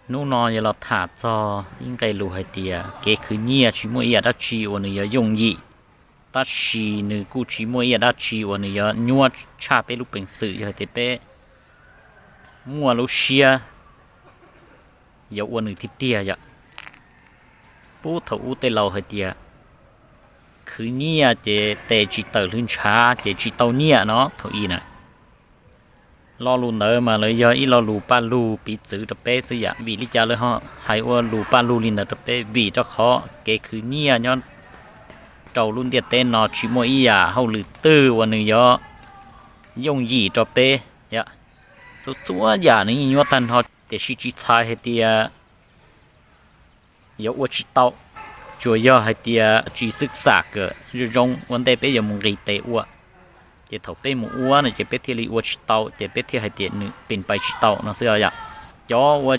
Hnub no yuav los tham txog ib nqe lus hais tias kev khwv nyiaj tsis muaj ib yam dab tsi uas nws yuav yooj yim, tab sis nws kuj tsis muaj ib yam dab tsi uas nws yuav nyuaj tshaj peb lub peev xwm yog hais tias peb muaj lub siab yuav ua nws tiag tiag yom. Puag thaum ub tej laus hais tias khwv nyiaj ces tes tsis tawm hlwb ntshav ces tsis tau nyiaj no thaum ub na. Lo lus ntawd mas lawv yog ib lo lus paj lug piv txwv rau peb xwb yom. Vim li cas lawv ho hais ua lus paj lug li ntawd rau peb? Vim rau qhov kev khwv nyiaj nyob rau lub ntiaj teb no tsis muaj ib yam hauj lwm twg uas nws yuav yooj yim rau peb yom. Txhua txhua yam nws yeej nyuaj tag nrho, tiam sis tsis txhais hais tias yuav ua tsis tau, tsuas yog hais tias tsis xwb xam kawm zoo zoo ua ntej peb yuav mus nqis tes ua. Ces thaum peb mus ua no ces peb thiaj li ua tsis tau, ces peb thiaj hais tias nws pes pais tsis tau no xwb yom. Cov uas